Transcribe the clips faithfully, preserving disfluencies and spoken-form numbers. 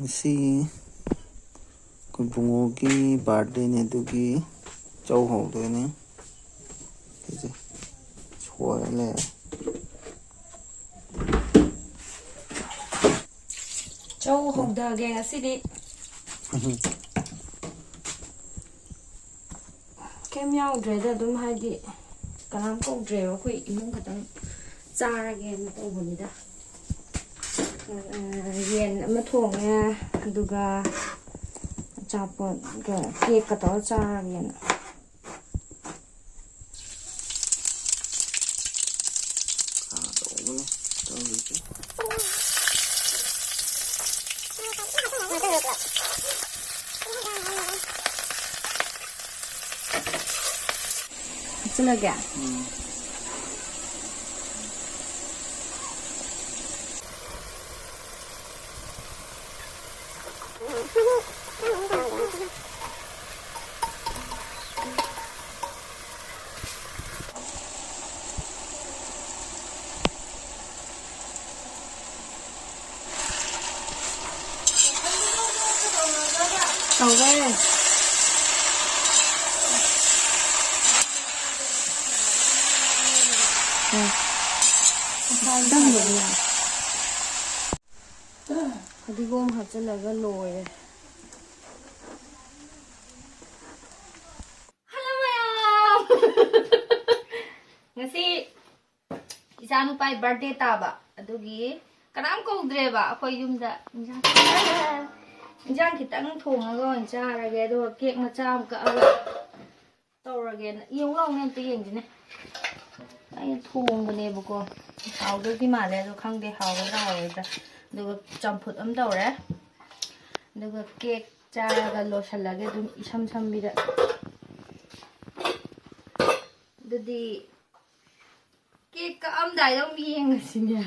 ꯉꯁꯤ ꯑꯩꯈꯣꯏ ꯕꯨꯡꯉꯣꯒꯤ ꯕꯥꯔꯗꯦꯅꯦ, ꯑꯗꯨꯒꯤ ꯆꯧ ꯍꯧꯗꯣꯏꯅꯦ꯫ ꯁꯤꯁꯦ ꯁꯣꯏꯔ ꯂꯩꯔꯦ꯫ ꯆꯧ ꯍꯧꯗꯒꯦ ꯉꯁꯤꯗꯤ꯫ ꯀꯩꯝ ꯌꯥꯎꯗ꯭ꯔꯦꯗ, ꯑꯗꯨꯝ ꯍꯥꯏꯗꯤ ꯀꯅꯥꯝ ꯀꯧꯗ꯭ꯔꯦꯕ, ꯑꯩꯈꯣꯏ ꯏꯃꯨꯡ ꯈꯛꯇꯪ ꯆꯥꯔꯒꯦꯅ ꯇꯧꯕꯅꯤꯗ꯫ ꯌꯦꯟ ꯑꯃ ꯊꯣꯡꯉꯦ, ꯑꯗꯨꯒ ꯑꯆꯥꯄꯣꯠꯀ ꯀꯦꯛꯀ ꯇꯧꯔ ꯆꯥꯔꯒꯦꯅ꯫ ꯀꯥꯗꯧꯕꯅꯦ ꯇꯧꯔꯤꯁꯦ꯫ ꯍꯥꯞꯆꯤꯜꯂꯒꯦ꯫ ꯎꯝ꯫ ꯇꯧꯔꯦ꯫ ꯎꯝ꯫ ꯐꯗꯤꯒꯣꯝ ꯍꯥꯞꯆꯤꯜꯂꯒ ꯂꯣꯏꯔꯦ꯫ ꯍꯜꯂꯣ ꯃꯌꯥꯝ! ꯉꯁꯤ ꯏꯆꯥꯅꯨꯄꯥꯒꯤ ꯕꯥꯔꯗꯦ ꯇꯥꯕ, ꯑꯗꯨꯒꯤ ꯀꯅꯥꯝ ꯀꯧꯗ꯭ꯔꯦꯕ꯫ ꯑꯩꯈꯣꯏ ꯌꯨꯝꯗ ꯏꯟꯖꯥꯡ, ꯏꯟꯖꯥꯡ ꯈꯤꯇꯪ ꯊꯣꯡꯉꯒ ꯑꯣꯏꯅ ꯆꯥꯔꯒꯦ, ꯑꯗꯨꯒ ꯀꯦꯛ ꯃꯆꯥ ꯑꯃ ꯀꯛꯑꯒ ꯇꯧꯔꯒꯦꯅ꯫ ꯌꯦꯡꯉꯨ ꯂꯥꯎꯅꯦ, ꯑꯝꯇ ꯌꯦꯡꯁꯤꯅꯦ꯫ ꯑꯩꯅ ꯊꯣꯡꯕꯅꯦꯕꯀꯣ꯫ ꯍꯥꯎꯗꯣꯏꯗꯤ ꯃꯥꯜꯂꯦ, ꯑꯗꯣ ꯈꯪꯗꯦ ꯍꯥꯎꯒꯗ꯭ꯔꯥ ꯍꯥꯎꯔꯣꯏꯗ꯭ꯔꯥ꯫ ꯑꯗꯨꯒ ꯆꯝꯐꯨꯠ ꯑꯃ ꯇꯧꯔꯦ, ꯑꯗꯨꯒ ꯀꯦꯛ ꯆꯥꯔꯒ ꯂꯣꯏꯁꯤꯜꯂꯒꯦ ꯑꯗꯨꯝ ꯏꯁꯝ ꯁꯝꯕꯤꯗ꯫ ꯑꯗꯨꯗꯤ ꯀꯦꯛ ꯀꯛꯑꯝꯗꯥꯏꯗ ꯑꯃꯨꯛ ꯌꯦꯡꯉꯁꯤꯅꯦ꯫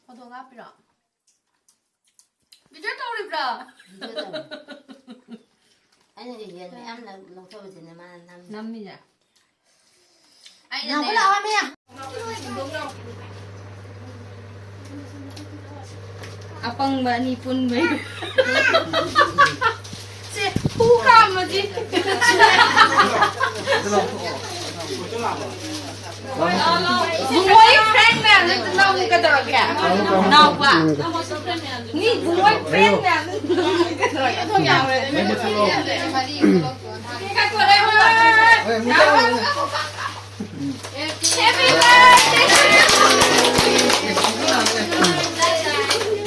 ꯐꯣꯇꯣ ꯀꯥꯞꯄꯤꯔꯣ? ꯚꯤꯗꯤꯑꯣ ꯇꯧꯔꯤꯕ꯭ꯔꯣ? ꯚꯤꯗꯤꯑꯣ ꯇꯧꯔꯤ꯫ ꯑꯩꯅ ꯌꯦꯟ ꯃꯌꯥꯝ ꯂꯧ-, ꯂꯧꯊꯣꯛꯑꯁꯤꯅꯦ ꯃꯥꯅ ꯅꯝꯃꯤ꯫ ꯅꯝꯃꯤꯁꯦ? ꯑꯩꯅꯅꯦ꯫ ꯂꯥꯛꯑꯣ, ꯂꯥꯛꯑꯣ, ꯃꯌꯥ꯫ ꯑꯄꯪꯕ ꯑꯅꯤ ꯄꯨꯟꯕꯩ꯫ ꯁꯦ, ꯍꯨ ꯀꯥꯝꯃꯁꯤ꯫ ꯕꯨꯡꯉꯣꯒꯤ friend ꯃꯌꯥꯝꯗꯣ ꯑꯝꯇ ꯅꯝꯃꯨ ꯀꯩꯗꯧꯔꯒꯦ? ꯅꯥꯎꯕ꯫ ꯃꯤ ꯕꯨꯡꯉꯣꯒꯤ friend ꯃꯌꯥꯝꯗꯣ ꯅꯝꯃꯨ ꯀꯩꯗꯧꯔꯒꯦ? Happy birthday!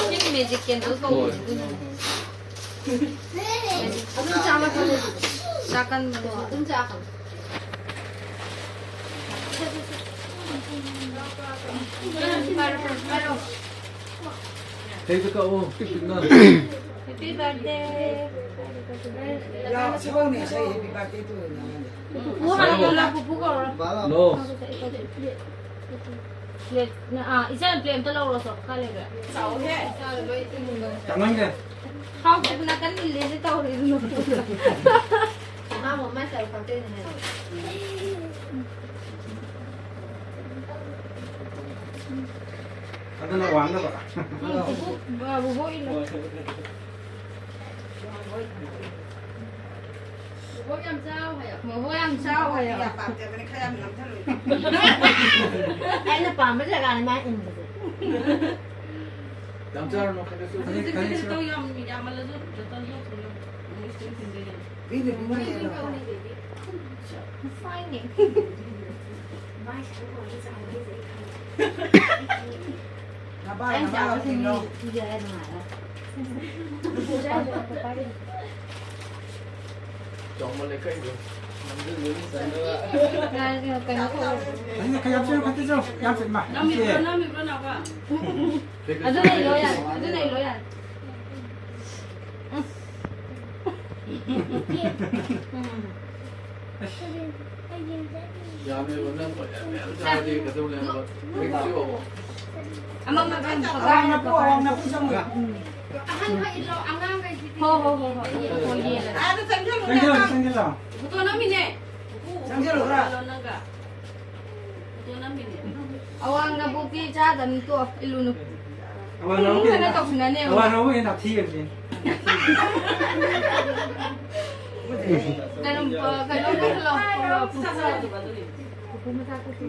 ꯁꯤꯒꯤ magic candle ꯀꯧꯕꯅꯦ, ꯑꯗꯨꯅꯅꯦ꯫ ꯑꯗꯨꯝ ꯆꯥꯕ ꯊꯛꯄ꯫ ꯆꯥꯀꯟꯕꯅꯦ꯫ ꯑꯗꯨꯝ ꯆꯥ ꯈꯪꯉꯦ꯫ ꯀꯩꯗ ꯀꯛꯑꯣ, ꯄꯤꯛ ꯄꯤꯛꯅ꯫ Happy birthday. ꯌꯥ, ꯁꯒꯣꯜꯅꯦ, ꯏꯁꯩ Happy Birthday to you ꯅ꯫ ꯄꯨꯄꯨ ꯍꯥꯟꯅ ꯀꯧꯔꯣ, ꯄꯨꯄꯨ ꯀꯧꯔꯣ꯫ ꯅꯣ꯫ Plate, ꯑꯥ, ꯏꯆꯥ plate ꯑꯝꯇ ꯂꯧꯔꯣ ꯆꯣ꯫ ꯀꯥꯏ ꯂꯩꯒꯦ? ꯆꯥꯎꯍꯦ꯫ ꯆꯥꯡꯃꯟꯒꯦ꯫ ꯍꯥꯎꯇꯕ ꯅꯥꯀꯟ ꯏꯜꯂꯦꯁꯦ ꯇꯧꯔꯤꯗꯨ꯫ ꯑꯉꯥꯡ ꯃꯃꯥ ꯆꯥꯎ ꯈꯪꯗꯣꯏꯅꯦ ꯍꯥꯏ꯫ ꯑꯗꯨꯅ ꯋꯥꯡꯅꯕ꯫ ꯎꯝ, ꯄꯨꯄꯨ, ꯑ, ꯕꯨꯕꯣꯛ ꯏꯜꯂꯣ꯫ ꯕꯣꯕꯣꯛ ꯌꯥꯝ ꯆꯥꯎ ꯍꯥꯏꯌꯣ꯫ ꯕꯣꯕꯣꯛ ꯌꯥꯝ ꯆꯥꯎ ꯍꯥꯏꯌꯣ꯫ ꯌꯥꯝ ꯄꯥꯝꯖꯕꯅꯦ, ꯈꯔ ꯌꯥꯝ ꯅꯝꯁꯜꯂꯨ꯫ ꯑꯩꯅ ꯄꯥꯝꯕ ꯖꯒꯥꯅꯤ ꯃꯥ ꯏꯟꯕꯁꯦ꯫ ꯌꯥꯝ ꯆꯥꯔꯨꯅꯨ, ꯈꯔ ꯈꯔ ꯆꯥꯎ꯫ ꯈꯖꯤꯛ ꯈꯖꯤꯛ ꯈꯖꯤꯛ ꯈꯖꯤꯛ ꯆꯥꯎ꯫ ꯇꯧ, ꯌꯥꯝ, ꯌꯥꯝꯃꯜꯂꯁꯨ ꯗꯣꯛꯇꯔ ꯂꯣꯛ ꯊꯨꯡꯅꯕ꯫ ꯃꯣꯏ ꯁ꯭ꯇꯦꯟ ꯊꯤꯟꯗꯣꯏꯅꯦ꯫ ꯃꯤꯅ ꯃꯤ ꯃꯔꯤ ꯑꯃ꯫ Fine. ꯅꯄꯥ, ꯅꯃꯥ ꯂꯥꯛꯁꯤꯜꯂꯣ꯫ ꯆꯥꯎꯃꯜꯂꯦ ꯀꯩꯅꯣ꯫ ꯅꯝꯖꯤꯟꯕ ꯑꯗꯨꯝ ꯆꯟꯗꯕ꯫ ꯀꯩꯅꯣ ꯇꯧꯔꯦ꯫ ꯑꯁꯤꯗ ꯈꯔ ꯌꯥꯝ ꯆꯠꯂꯨ, ꯈꯔ ꯆꯠꯂꯨ꯫ ꯌꯥꯝ ꯆꯠ-, ꯃꯥ, ꯌꯥꯝ ꯅꯝꯃꯤꯕ꯭ꯔꯣ, ꯆꯠꯂꯦ꯫ ꯅꯝꯃꯤꯕ꯭ꯔꯣ, ꯅꯥꯎꯕ? ꯑꯗꯨꯅ ꯏꯜꯂꯣ ꯌꯥꯔꯦ, ꯑꯗꯨꯅ ꯏꯜꯂꯣ ꯌꯥꯔꯦ꯫ ꯎꯝ꯫ ꯌꯥꯝꯃꯦꯕ, ꯅꯪ ꯃꯌꯥꯝ ꯃꯌꯥꯝ ꯆꯥꯔꯗꯤ ꯀꯩꯗꯧꯅꯤ ꯍꯥꯏꯕ? ꯃꯤꯛꯁꯤ ꯍꯧꯕ꯫ ꯑꯃꯃꯝ ꯑꯋꯥꯡ ꯅꯄꯨ, ꯑꯋꯥꯡ ꯅꯄꯨ ꯆꯪꯉꯨ꯫ ꯎꯝ꯫ ꯑꯍꯟꯈꯩ ꯏꯜꯂꯣ, ꯑꯉꯥꯡꯈꯩꯁꯤꯗꯤ ꯍꯣ, ꯍꯣ, ꯍꯣ, ꯍꯣꯏ꯫ ꯍꯣꯏ, ꯌꯦꯡꯉꯒꯦ꯫ ꯑꯥꯗ ꯆꯪꯁꯤꯜꯂꯨ, ꯆꯪꯁꯤꯜꯂꯣ, ꯅꯄꯥ꯫ ꯆꯪꯁꯤꯜꯂꯣ꯫ ꯐꯣꯇꯣ ꯅꯝꯃꯤꯅꯦ꯫ ꯆꯪꯁꯤꯜꯂꯨ ꯈꯔ꯫ ꯅꯪꯒ꯫ ꯐꯣꯇꯣ ꯅꯝꯃꯤꯅꯦ꯫ ꯑꯋꯥꯡ ꯅꯕꯨꯛꯇꯤ ꯆꯥꯗꯕꯅꯤ, ꯇꯣ, ꯏꯜꯂꯨꯅꯨ꯫ ꯑꯋꯥꯡ ꯅꯕꯨꯛꯀꯤ ꯀꯩꯅꯣ ꯇꯧꯁꯤꯟꯅꯅꯦꯕ꯫ ꯑꯋꯥꯡ ꯅꯕꯨꯛꯀꯤ ꯅꯥꯊꯤꯒꯅꯤ꯫ ꯀꯩꯅꯣ, ꯀꯩꯅꯣ ꯄꯨꯁꯜꯂꯣ꯫ ꯄꯨꯄꯨ ꯃꯆꯥ ꯀꯧꯁꯤ꯫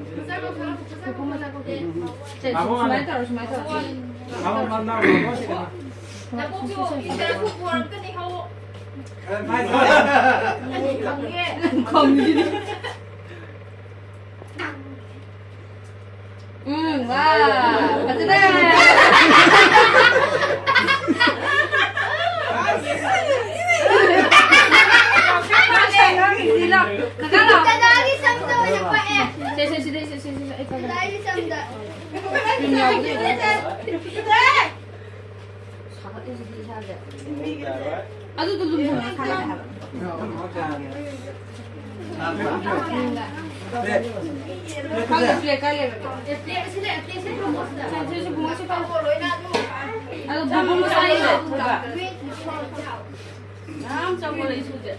ꯄꯨꯄꯨ ꯃꯆꯥ ꯀꯧꯁꯤ꯫ ꯁꯦ, ꯁꯨꯃꯥꯏꯅ ꯇꯧꯔꯣ, ꯁꯨꯃꯥꯏꯅ ꯇꯧꯔꯣ꯫ ꯃꯥꯃꯣ, ꯃꯥꯃꯣ, ꯃꯥꯃꯣ, ꯁꯤꯗ꯫ ꯅꯕꯨꯛꯁꯨ ꯏꯟꯗ꯭ꯔꯁꯨ ꯄꯨꯔꯛꯀꯅꯤ, ꯍꯧ꯫ ꯈꯪꯉꯦ꯫ ꯈꯪꯉꯦ꯫ ꯎꯝ, ꯋꯥ, ꯐꯖꯅ꯫ ꯀꯀꯥ ꯂꯥꯎ꯫ ꯗꯗꯥꯒꯤ ꯁꯝꯗ ꯑꯣꯏꯅ ꯄꯛꯑꯦ꯫ ꯁꯦ, ꯁꯦ, ꯁꯤꯗꯩ, ꯁꯦ, ꯁꯦ, ꯁꯦ, ꯑꯩ ꯐꯖꯅ꯫ ꯗꯗꯥꯒꯤ ꯁꯝꯗ꯫ ꯀ꯭ꯔꯤꯝ ꯌꯥꯎꯕꯗꯤ ꯑꯣꯏꯔꯦ꯫ ꯁꯥꯒꯠꯂꯤꯁꯤꯗꯤ ꯏꯁꯥꯁꯦ꯫ ꯑꯗꯨꯗꯣ ꯑꯗꯨꯝ ꯊꯝꯃꯣ, ꯁꯥꯒꯠꯂꯦ ꯍꯥꯏꯕ꯫ ꯈꯪꯗꯦ, ꯄ꯭ꯂꯦꯠ ꯀꯥꯏ ꯂꯩꯔꯒꯦ? ꯁꯦ, ꯁꯦ, ꯁꯦ, ꯕꯨꯡꯉꯣ, ꯁꯤ ꯄꯥꯏꯌꯨ꯫ ꯑꯗꯣ ꯕꯨꯡꯉꯣ ꯃꯆꯥ ꯌꯦꯡꯉꯣ꯫ ꯌꯥꯝ ꯆꯥꯎꯕ ꯂꯩꯁꯨ ꯍꯧꯖꯤꯛ꯫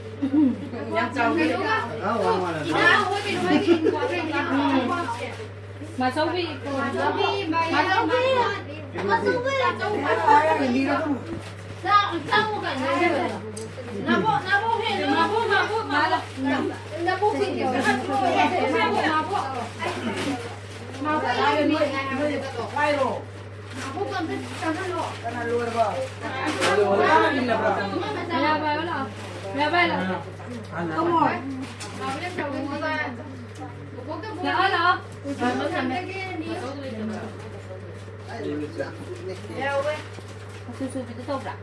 ꯌꯥꯝ ꯆꯥꯎꯕ ꯂꯩ꯫ ꯃꯥꯆꯧꯕꯤ꯫ ꯃꯥꯆꯧꯕꯤ꯫ ꯃꯥꯆꯧꯕꯤ꯫ ꯆꯥꯛ, ꯆꯥꯛ ꯀꯩꯅꯣ꯫ ꯅꯕꯣꯛ, ꯅꯕꯣꯛ ꯍꯦ, ꯅꯕꯣꯛ, ꯅꯕꯣꯛ, ꯅꯕꯣꯛ꯫ ꯅꯕꯣꯛ ꯁꯤꯡꯁꯦ ꯈꯔ ꯊꯣꯛꯑꯦ꯫ ꯅꯕꯣꯛ, ꯅꯕꯣꯛ꯫ ꯅꯕꯣꯛ ꯌꯥꯝ ꯅꯨꯡꯉꯥꯏ ꯍꯥꯏꯕꯅꯦꯕ꯫ ꯍꯥꯏꯔꯣ꯫ ꯅꯕꯣꯛ ꯑꯝꯇ ꯆꯪꯍꯜꯂꯣ꯫ ꯀꯅꯥ ꯂꯣꯏꯔꯕ? ꯃꯌꯥ ꯄꯥꯏꯌꯣ ꯂꯥꯛꯑꯣ꯫ ꯃꯌꯥ ꯄꯥꯏꯌꯣ ꯂꯥꯛꯑꯣ꯫ ꯀꯃꯣꯟ꯫ ꯂꯥꯛꯑꯣ, ꯂꯥꯛꯑꯣ꯫ ꯃꯆꯨ ꯁꯨꯕꯤꯗꯣ ꯇꯧꯕ꯭ꯔꯥ?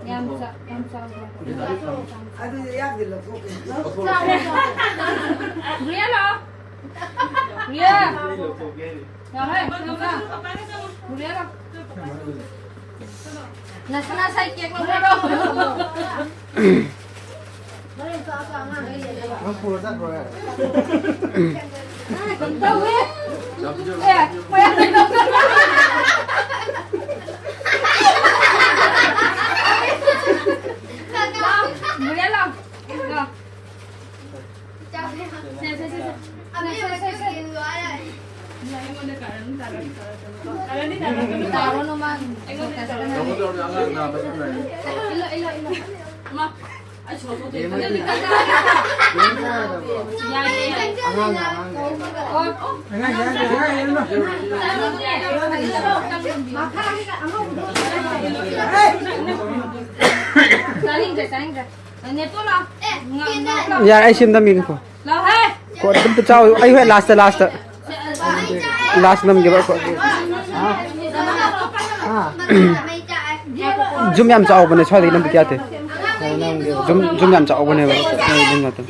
ꯌꯥꯝ ꯆꯥ-, ꯌꯥꯝ ꯆꯥꯎꯕ꯭ꯔꯥ? ꯑꯗꯨꯗꯤ ꯌꯥꯝꯗꯤ ꯂꯧꯊꯣꯛꯀꯦ꯫ ꯒꯨꯔꯤꯌꯥ ꯂꯥꯛꯑꯣ꯫ ꯒꯨꯔꯤꯌꯥ꯫ ꯌꯥꯔꯦ, ꯌꯥꯝ ꯆꯥ-, ꯒꯨꯔꯤꯌꯥ ꯂꯥꯛꯑꯣ꯫ ꯅꯁꯥ ꯅꯁꯥꯒꯤ ꯀꯦꯛ ꯂꯧꯔꯣ꯫ ꯅꯪ ꯄꯨꯔ ꯆꯠꯈ꯭ꯔꯣ ꯍꯥꯏꯔꯣ? ꯌꯥꯔꯦ, ꯑꯩ ꯁꯤ ꯑꯝꯇ ꯃꯤꯒꯦꯀꯣ꯫ ꯀꯣ, ꯑꯗꯨꯝ ꯆꯥꯎ꯫ ꯑꯩ ꯍꯣꯏ, ꯂꯥꯁꯇ, ꯂꯥꯁꯇ꯫ ꯂꯥꯁ ꯅꯝꯒꯦꯕ꯫ ꯖꯨꯝ ꯌꯥꯝ ꯆꯥꯎꯕꯅꯦ ꯁ꯭ꯋꯥꯏꯗꯒꯤ ꯅꯝꯕ ꯌꯥꯗꯦ꯫ ꯖꯨꯝ, ꯖꯨꯝ ꯌꯥꯝ ꯆꯥꯎꯕꯅꯦꯕ꯫ ꯁ꯭ꯋꯥꯏꯗꯒꯤ ꯅꯝ ꯌꯥꯗꯦ꯫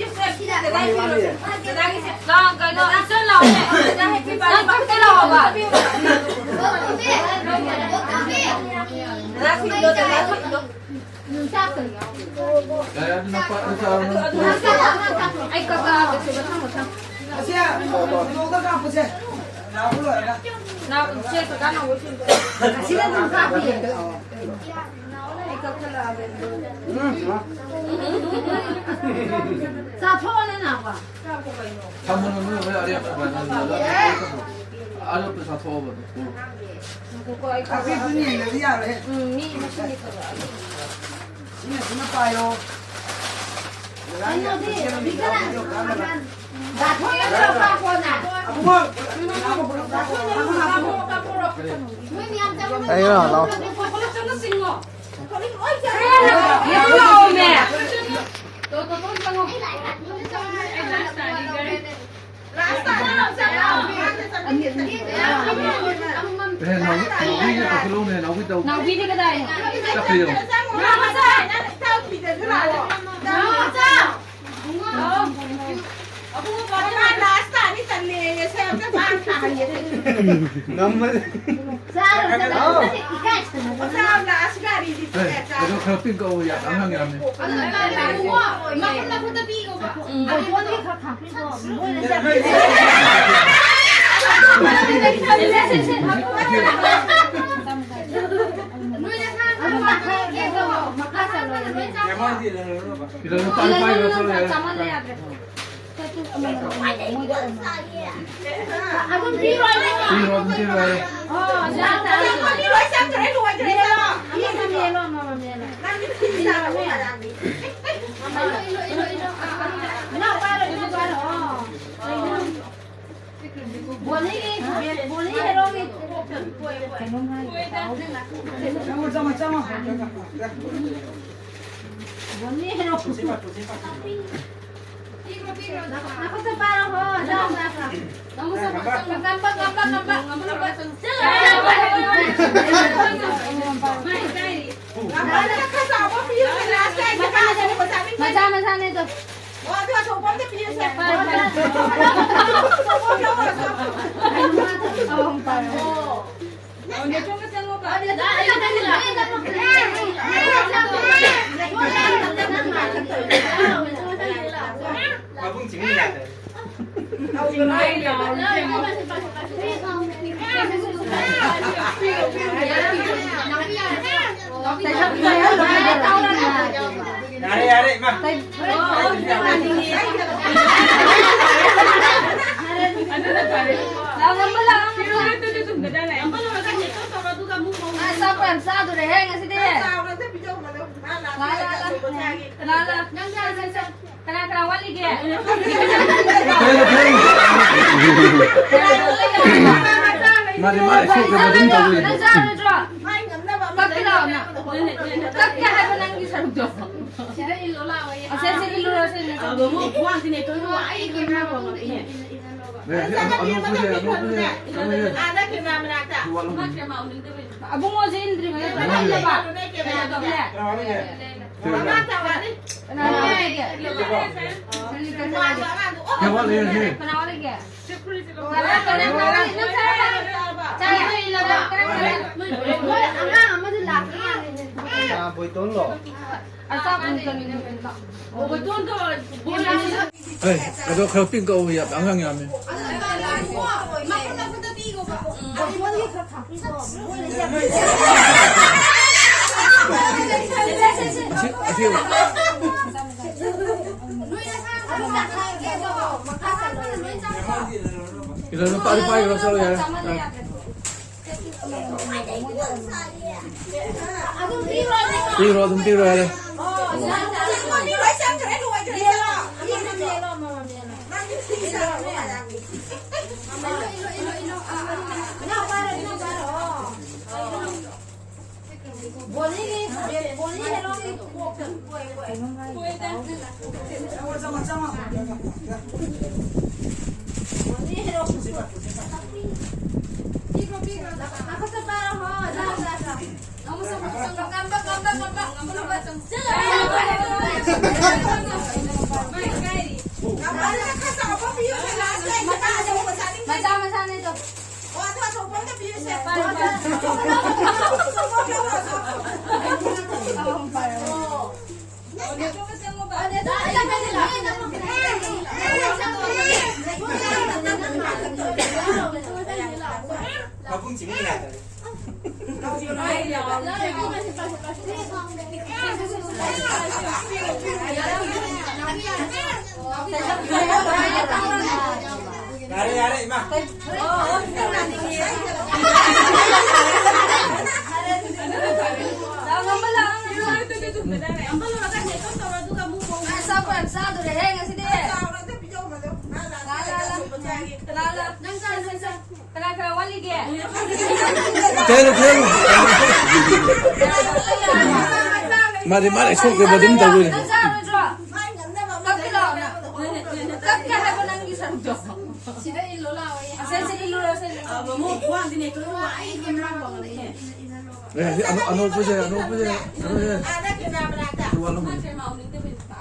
ꯆꯥꯊꯣꯛꯑꯣꯅꯦ, ꯅꯥꯎꯕ꯫ ꯊꯝꯃꯨꯅꯨ, ꯅꯣꯏ ꯍꯣꯔꯦꯟ ꯑꯔꯦꯝꯕ ꯁꯨꯃꯥꯏꯅ ꯂꯣꯏ ꯆꯥꯊꯣꯛꯑꯣ꯫ ꯑꯔꯦꯝꯕ ꯆꯥꯊꯣꯛꯑꯣ ꯑꯗꯨꯝ꯫ ꯉꯥꯏꯈꯣꯀꯣ, ꯑꯩ ꯈꯔ ꯑꯄꯤꯛꯄꯗꯨꯅ ꯌꯦꯡꯗꯗꯤ ꯌꯥꯔꯣꯏꯍꯦ꯫ ꯎꯝ, ꯃꯤ ꯃꯁꯤꯡꯗꯤ ꯈꯔ ꯈꯔ ꯑꯗꯨꯝ ꯁꯤꯅ ꯁꯤꯅ ꯄꯥꯏꯔꯣ꯫ ꯀꯩꯅꯣꯗꯤ, ꯕꯤꯀꯂꯥ, ꯆꯥꯊꯣꯛꯑꯒ ꯄꯥꯛꯄꯅ꯫ ꯑꯕꯨꯡꯉꯣ, ꯄꯨꯂꯞ ꯄꯨꯂꯞ ꯆꯥꯊꯣꯛꯑꯣ꯫ ꯃꯣꯏ ꯃꯌꯥꯝ ꯆꯪꯉꯛꯑꯣ꯫ ꯀꯩꯅꯣ, ꯂꯥꯛꯑꯣ꯫ ꯄꯨꯂꯞ ꯆꯪꯉꯛꯑꯣ꯫ ꯌꯦꯡꯉꯨ ꯂꯥꯛꯑꯣꯃꯦ꯫ ꯇꯣ, ꯇꯣ, ꯇꯣ, ꯆꯪꯉꯣ꯫ ꯑꯦ, ꯅꯥꯎꯕꯤ, ꯅꯥꯎꯕꯤꯒꯤ ꯇꯧꯁꯜꯂꯛꯎꯅꯦ, ꯅꯥꯎꯕꯤ ꯇꯧ꯫ ꯅꯥꯎꯕꯤꯗꯤ ꯀꯗꯥꯏꯅꯣ? ꯆꯠꯈ꯭ꯔꯦ ꯌꯦꯡꯉꯣ꯫ ꯅꯥꯎ ꯃꯆꯥ! ꯅꯥꯎ ꯃꯆꯥ! ꯑꯕꯨꯡꯉꯣ, ꯂꯥꯁ ꯇꯥꯅꯤ ꯇꯜꯂꯦꯌꯦ, ꯁꯦ ꯑꯝꯇ ꯆꯥ ꯊꯥꯍꯜꯂꯦ꯫ ꯉꯝꯃꯗꯤ꯫ ꯆꯥꯔꯣ, ꯆꯥꯔꯣ꯫ ꯏꯀꯥꯏ ꯁꯦꯝꯃꯣ꯫ ꯑꯣꯖꯥ, ꯂꯥꯛꯑꯁꯤ ꯒꯥꯔꯤꯗꯤ꯫ ꯑꯦ, ꯑꯗꯨ ꯈꯔ ꯄꯤꯛꯑꯣ, ꯌꯥꯝ ꯑꯉꯥꯡ ꯌꯥꯝꯃꯤ꯫ ꯑꯗꯨ ꯂꯥꯛꯑꯣ, ꯃꯈꯨꯠ ꯃꯈꯨꯠꯇ ꯄꯤꯌꯣꯕ꯫ ꯎꯝ, ꯕꯣꯇꯣꯟꯒꯤ ꯈꯔ ꯈꯥꯛꯄꯤꯔꯣ꯫ ꯃꯣꯏꯅ ꯆꯠ-꯫ ꯅꯣꯏꯅ ꯁꯥ-, ꯑꯗꯨ ꯃꯈꯥ, ꯃꯈꯥ ꯆꯠꯂꯣ꯫ ꯁꯤꯗ ꯂꯨꯄꯥ ꯂꯨꯄꯥ ꯌꯣꯜꯂꯣ꯫ ꯆꯥꯃꯜꯂꯦ ꯌꯥꯗ꯭ꯔꯦ꯫ ꯑꯗꯨꯝ ꯄꯤꯔꯣꯏ꯫ ꯄꯤꯔꯣ, ꯑꯗꯨꯝ ꯄꯤꯔꯣ ꯍꯥꯏꯌꯣ꯫ ꯑꯣ, ꯌꯥ ꯇꯥꯔꯦ꯫ ꯂꯣꯏ ꯆꯠꯈ꯭ꯔꯦ, ꯂꯣꯏꯈ꯭ꯔꯦ꯫ ꯃꯦꯜꯂꯣ, ꯃꯦꯜꯂꯣ, ꯑꯃꯃꯝ ꯃꯦꯜꯂꯣ꯫ ꯅꯪꯒꯤ ꯐꯤ ꯁꯥꯕ ꯃꯌꯥꯝꯗꯤ꯫ ꯏꯜꯂꯣ, ꯏꯜꯂꯣ, ꯏꯜꯂꯣ꯫ ꯑꯥ, ꯑꯥ, ꯑꯥ꯫ ꯏꯅꯥꯎ ꯄꯥꯏꯔꯣ, ꯏꯅꯥꯎ ꯄꯥꯏꯔꯣ꯫ ꯑꯣ꯫ ꯕꯣꯅꯤꯒꯤ, ꯕꯣꯅꯤ ꯍꯦꯔꯣꯒꯤ꯫ ꯀꯩꯅꯣꯝ ꯍꯥꯏ꯫ ꯕꯣꯅꯤ ꯍꯦꯔꯣ꯫ ꯅꯈꯨꯠꯇ ꯄꯥꯏꯔꯣ, ꯍꯣ, ꯆꯥꯎ, ꯆꯥꯎ, ꯆꯥꯎ꯫ ꯉꯝꯕ, ꯉꯝꯕ, ꯉꯝꯕ, ꯉꯝꯕ꯫ ꯃꯆꯥ, ꯃꯆꯥꯅꯦ ꯑꯗꯣ꯫ ꯃꯕꯨꯡ ꯆꯤꯡꯉꯤ ꯌꯥꯗ꯭ꯔꯦ꯫ ꯌꯥꯔꯦ, ꯌꯥꯔꯦ, ꯏꯃꯥ꯫ ꯑꯗꯨꯅ ꯐꯔꯦ꯫ ꯂꯥꯛꯑꯣ, ꯉꯝꯕ ꯂꯥꯛꯑꯣ, ꯉꯝꯕ꯫ ꯐꯤꯔꯣꯜ ꯂꯣꯏ ꯇꯨ ꯇꯨ ꯇꯨꯝꯒꯗꯥꯏꯅꯦ? ꯉꯝꯕ ꯂꯣꯏꯔꯒ ꯅꯦꯛꯇꯧ ꯇꯧꯔꯣ, ꯑꯗꯨꯒ ꯑꯃꯨꯛ ꯃꯑꯣꯡ ꯑ, ꯆꯥꯛ ꯌꯥꯝ ꯆꯥꯗꯣꯔꯦꯍꯦ ꯉꯁꯤꯗꯤ꯫ ꯆꯥꯎꯔꯗꯤ ꯄꯤꯖꯧ, ꯃꯗꯨ ꯉꯥ ꯂꯥꯛꯄ ꯂꯥ, ꯂꯥ, ꯂꯥ꯫ ꯂꯥꯛꯑꯁꯨ ꯄꯣꯊꯥꯒꯦ꯫ ꯂꯥ, ꯂꯥ꯫ ꯅꯪ ꯆꯥ, ꯆꯥ, ꯆꯥ꯫ ꯀꯅꯥ ꯀꯅꯥ ꯋꯥꯠꯂꯤꯒꯦ? ꯃꯥꯗꯤ ꯃꯥ ꯑꯦꯛꯁꯦꯞ ꯇꯧꯕ ꯑꯗꯨꯝ ꯇꯧꯋꯤ꯫ ꯅꯪ ꯆꯥꯔꯣꯏꯗ꯭ꯔꯣ? ꯀꯛꯀꯦ ꯂꯥꯛꯑꯣ ꯅꯪ꯫ ꯀꯛꯀꯦ ꯍꯥꯏꯕ ꯅꯪꯒꯤ ꯁꯔꯨꯛꯇꯣ꯫ ꯁꯤꯗ ꯏꯜꯂꯣ ꯂꯥꯛꯑꯣ꯫ ꯑꯁꯦ, ꯁꯤ ꯏꯜꯂꯨꯔꯣ, ꯁꯤ ꯏꯜꯂꯨꯔꯣ꯫ ꯑꯗꯣ ꯑꯃꯨꯛ ꯋꯥꯡꯗꯤꯅꯦ, ꯇꯣꯏꯅ ꯋꯥ ꯑꯩ ꯀꯦꯃꯦꯔꯥ ꯐꯪꯉꯛꯏꯅꯦ꯫ ꯑꯦ, ꯁꯤ ꯑꯅꯣꯛ-, ꯑꯅꯣꯛꯄꯁꯦ, ꯑꯅꯣꯛꯄꯁꯦ꯫ ꯑꯥꯗ ꯀꯦꯃꯦꯔꯥ ꯃꯅꯥꯛꯇ꯫ ꯁꯤ ꯋꯥꯠꯂꯝꯒꯅꯤ꯫ ꯃꯥ ꯀꯦꯃꯦꯔꯥ ꯎꯅꯤꯡꯗꯕꯩ꯫ ꯑꯕꯨꯡꯉꯣꯁꯦ ꯏꯟꯗ꯭ꯔꯤꯕꯅꯦ, ꯀꯩꯅꯣ ꯇꯧꯕꯅꯦ꯫ ꯀꯦꯃꯦꯔꯥ ꯃꯅꯥꯛꯇ ꯋꯥꯠꯂꯤ꯫ ꯀꯅꯥ ꯂꯩꯒꯦ? ꯀꯌꯥ ꯋꯥꯠꯂꯤ ꯍꯧꯖꯤꯛ? ꯀꯅꯥ ꯋꯥꯠꯂꯤꯒꯦ? ꯆꯥꯔꯦ, ꯆꯥꯔꯦ, ꯆꯥꯔꯦ꯫ ꯃꯣꯏ ꯑꯉꯥꯡ ꯑꯃꯗꯤ ꯂꯥꯛꯇ꯭ꯔꯤ ꯃꯥꯜꯂꯦꯅꯦ꯫ ꯀꯅꯥ, ꯕꯣꯏꯇꯣꯟꯂꯣ? ꯑꯆꯥꯄꯣꯠ ꯆꯥꯅꯤꯡꯉꯦ꯫ ꯑꯣ, ꯕꯣꯏꯇꯣꯟꯗꯣ ꯕꯣꯏ ꯑꯦ, ꯑꯗꯣ ꯈꯔ ꯄꯤꯛ ꯀꯛꯎ, ꯌꯥꯝ ꯑꯉꯥꯡ ꯌꯥꯝꯃꯦ꯫ ꯑꯁꯤ, ꯑꯁꯤ꯫ ꯀꯩꯅꯣ, ꯅꯨꯄꯥꯗꯤ ꯄꯥꯏꯈ꯭ꯔꯣ, ꯆꯠꯂꯣ ꯌꯥꯔꯦ꯫ ꯄꯤꯔꯣ, ꯑꯗꯨꯝ ꯄꯤꯔꯣ ꯌꯥꯔꯦ꯫ ꯃꯆꯥ ꯃꯆꯥꯅꯦ ꯑꯗꯣ꯫ ꯃꯕꯨꯡ ꯆꯤꯡꯕ ꯌꯥꯗꯕ꯫ ꯌꯥꯔꯦ, ꯌꯥꯔꯦ, ꯏꯃꯥ꯫ ꯑꯆꯥꯄꯣꯠ ꯌꯥꯝ ꯆꯥꯗꯣꯔꯦꯍꯦ ꯉꯁꯤꯗꯤ꯫ ꯂꯥ, ꯂꯥ, ꯂꯥ꯫ ꯂꯥ, ꯂꯥ꯫ ꯅꯪ ꯆꯥꯔꯣ, ꯅꯪ ꯆꯥꯔꯣ꯫ ꯀꯅꯥ ꯀꯅꯥ ꯋꯥꯠꯂꯤꯒꯦ? ꯊꯦꯡꯉꯨ, ꯊꯦꯡꯉꯨ꯫ ꯃꯥꯗꯤ ꯃꯥꯅ ꯁꯣꯛꯇꯕ ꯑꯗꯨꯝ ꯇꯧꯗꯣꯏꯅꯦ꯫ ꯅꯪ ꯆꯥꯔꯣꯏꯗ꯭ꯔꯣ? ꯀꯞꯀꯦ ꯂꯥꯎ꯫ ꯀꯞꯀꯦ ꯍꯥꯏꯕ ꯅꯪꯒꯤ ꯁꯔꯨꯛꯇꯣ꯫ ꯁꯤꯗ ꯏꯜꯂꯣ ꯂꯥꯎ꯫ ꯑꯁꯦ, ꯁꯤ ꯏꯜꯂꯨꯔꯣ, ꯁꯦ ꯏꯜꯂꯨꯔꯣ꯫ ꯑꯦ, ꯑꯁꯤ ꯑꯅꯣ-, ꯑꯅꯣꯛꯄꯁꯦ, ꯑꯅꯣꯛꯄꯁꯦ, ꯑꯅꯣꯛꯄꯁꯦ꯫ ꯑꯥꯗ ꯀꯦꯃꯦꯔꯥ ꯃꯅꯥꯛꯇ꯫ ꯑꯗꯨ ꯋꯥꯠꯂꯝꯃꯅꯤ꯫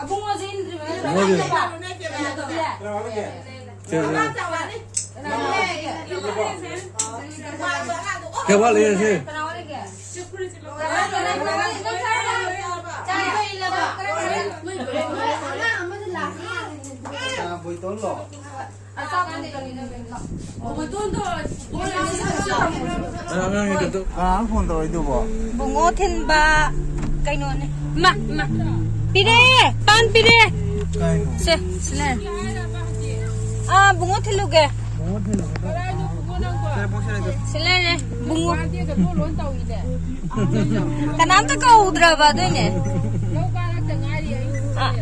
ꯑꯕꯨꯡꯉꯣꯁꯦ ꯏꯟꯗ꯭ꯔꯤꯕꯅꯦ꯫ ꯀꯌꯥ ꯋꯥꯠꯂꯤ ꯁꯤ? ꯑꯉꯥꯡꯒꯤ ꯀꯩꯅꯣ꯫ ꯀꯅꯥꯅꯣ ꯐꯣꯟ ꯇꯧꯔꯛꯏꯗꯨꯕꯣ? ꯕꯨꯡꯉꯣ ꯊꯤꯟꯕ ꯀꯩꯅꯣꯅꯦ꯫ ꯃꯥ, ꯃꯥ꯫ ꯄꯤꯔꯦ! ꯄꯥꯟ ꯄꯤꯔꯦ! ꯀꯥꯏꯅꯣ? ꯁꯦ, ꯁꯤ ꯂꯩꯔꯦ꯫ ꯑꯥ, ꯕꯨꯡꯉꯣ ꯊꯤꯜꯂꯨꯒꯦ꯫ ꯕꯨꯡꯉꯣ ꯊꯤꯜꯂꯨꯒꯦ ꯇꯧꯕ꯫ ꯁꯤ ꯂꯩꯔꯦ, ꯕꯨꯡꯉꯣ꯫ ꯀꯅꯥꯝꯇ ꯀꯧꯗ꯭ꯔꯕ ꯑꯗꯨꯏꯅꯦ꯫ ꯑꯥ,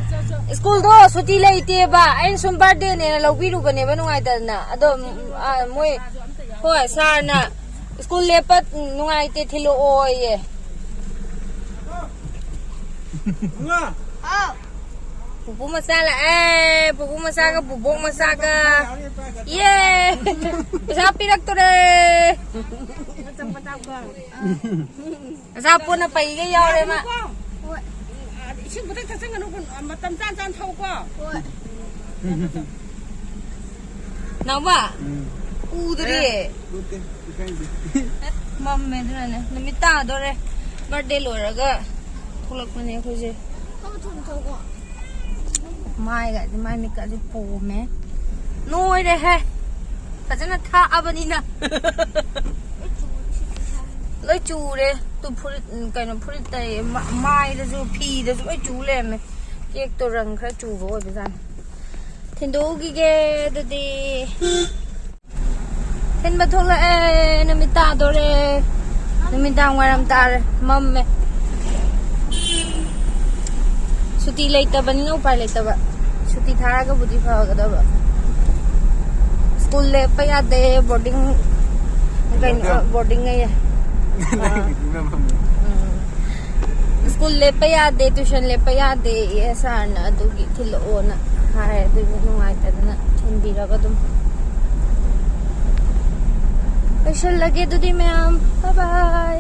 ꯁ꯭ꯀꯨꯜꯗꯣ ꯁꯨꯇꯤ ꯂꯩꯇꯦꯕ꯫ ꯑꯩꯅ ꯁꯨꯝ ꯕꯥꯔꯗꯦꯅꯦꯅ ꯂꯧꯕꯤꯔꯨꯕꯅꯦꯕ ꯅꯨꯡꯉꯥꯏꯇꯗꯅ꯫ ꯑꯗꯣ, ꯑꯥ, ꯃꯣꯏ, ꯍꯣꯏ, ꯁꯥꯔꯅ ꯁ꯭ꯀꯨꯜ ꯂꯦꯞꯄ ꯅꯨꯡꯉꯥꯏꯇꯦ, ꯊꯤꯜꯂꯛꯑꯣꯌꯦ꯫ ꯄꯨꯄꯨ ꯃꯆꯥ ꯂꯥꯛꯑꯦ, ꯄꯨꯄꯨ ꯃꯆꯥꯒ ꯕꯨꯕꯣꯛ ꯃꯆꯥꯒ꯫ ꯌꯦ! ꯄꯩꯁꯥ ꯄꯤꯔꯛꯇꯣꯔꯦ꯫ ꯑꯆꯥꯄꯣꯠꯅ ꯄꯩꯒ ꯌꯥꯎꯔꯦ ꯃꯥ꯫ ꯏꯁꯤꯡ ꯈꯤꯇꯪ ꯊꯛꯆꯟꯒꯅꯨ, ꯃꯇꯝ ꯆꯥ ꯆꯥꯅ ꯊꯛꯎꯀꯣ꯫ ꯅꯥꯎꯕ, ꯎꯝ꯫ ꯎꯗ꯭ꯔꯤ꯫ ꯑꯦ, ꯎꯗꯦ, ꯏꯀꯥꯏꯗꯦ꯫ ꯃꯝꯃꯦ ꯑꯗꯨꯅꯅꯦ꯫ ꯅꯨꯃꯤꯠ ꯇꯥꯗꯣꯔꯦ꯫ ꯕꯥꯔꯗꯦ ꯂꯣꯏꯔꯒ ꯊꯣꯛꯂꯛꯄꯅꯦ ꯑꯩꯈꯣꯏꯁꯦ꯫ ꯃꯥꯏꯒꯗꯤ, ꯃꯥꯏ ꯃꯤꯠꯀꯗꯤ ꯄꯣꯝꯃꯦ꯫ ꯅꯣꯏꯔꯦꯍꯦ꯫ ꯐꯖꯅ ꯊꯥꯛꯑꯕꯅꯤꯅ꯫ ꯂꯣꯏ ꯆꯨꯔꯦ꯫ ꯇꯨ ꯐꯨꯔꯤꯠ, ꯀꯩꯅꯣ, ꯐꯨꯔꯤꯠ ꯇꯩ-, ꯃ-, ꯃꯥꯏꯗꯁꯨ, ꯐꯤꯗꯁꯨ ꯂꯣꯏ ꯆꯨ ꯂꯩꯔꯝꯃꯦ꯫ ꯀꯦꯛꯇꯣ ꯔꯪ ꯈꯔ ꯆꯨꯕ ꯑꯣꯏꯕꯖꯥꯠꯅꯤ꯫ ꯊꯤꯟꯗꯣꯛꯎꯈꯤꯒꯦ ꯑꯗꯨꯗꯤ꯫ ꯊꯤꯟꯕ ꯊꯣꯛꯂꯛꯑꯦ, ꯅꯨꯃꯤꯠ ꯇꯥꯗꯣꯔꯦ꯫ ꯅꯨꯃꯤꯗꯥꯡ ꯋꯥꯏꯔꯝ ꯇꯥꯔꯦ, ꯃꯝꯃꯦ꯫ ꯁꯨꯇꯤ ꯂꯩꯇꯕꯅꯤꯅ ꯎꯄꯥꯏ ꯂꯩꯇꯕ꯫ ꯁꯨꯇꯤ ꯊꯥꯔꯒꯕꯨꯗꯤ ꯐꯒꯗꯕ꯫ ꯁ꯭ꯀꯨꯜ ꯂꯦꯞꯄ ꯌꯥꯗꯦ, ꯕꯣꯔꯗꯤꯡ, ꯀꯩꯅꯣ, ꯕꯣꯔꯗꯤꯡ꯫ ꯕꯣꯔꯗꯤꯡ ꯑꯌꯦ꯫ ꯑꯥ꯫ ꯎꯝ꯫ ꯁ꯭ꯀꯨꯜ ꯂꯦꯞꯄ ꯌꯥꯗꯦ, ꯇ꯭ꯌꯨꯁꯟ ꯂꯦꯞꯄ ꯌꯥꯗꯦ, ꯑꯦ ꯁꯥꯔꯅ ꯑꯗꯨꯒꯤ ꯊꯤꯜꯂꯛꯑꯣꯅ ꯍꯥꯏ꯫ ꯑꯗꯨꯒꯤ ꯅꯨꯡꯉꯥꯏꯇꯗꯅ ꯊꯤꯟꯕꯤꯔꯕ ꯑꯗꯨꯝ꯫ ꯂꯣꯏꯁꯜꯂꯒꯦ ꯑꯗꯨꯗꯤ ꯃꯌꯥꯝ꯫ Bye bye꯫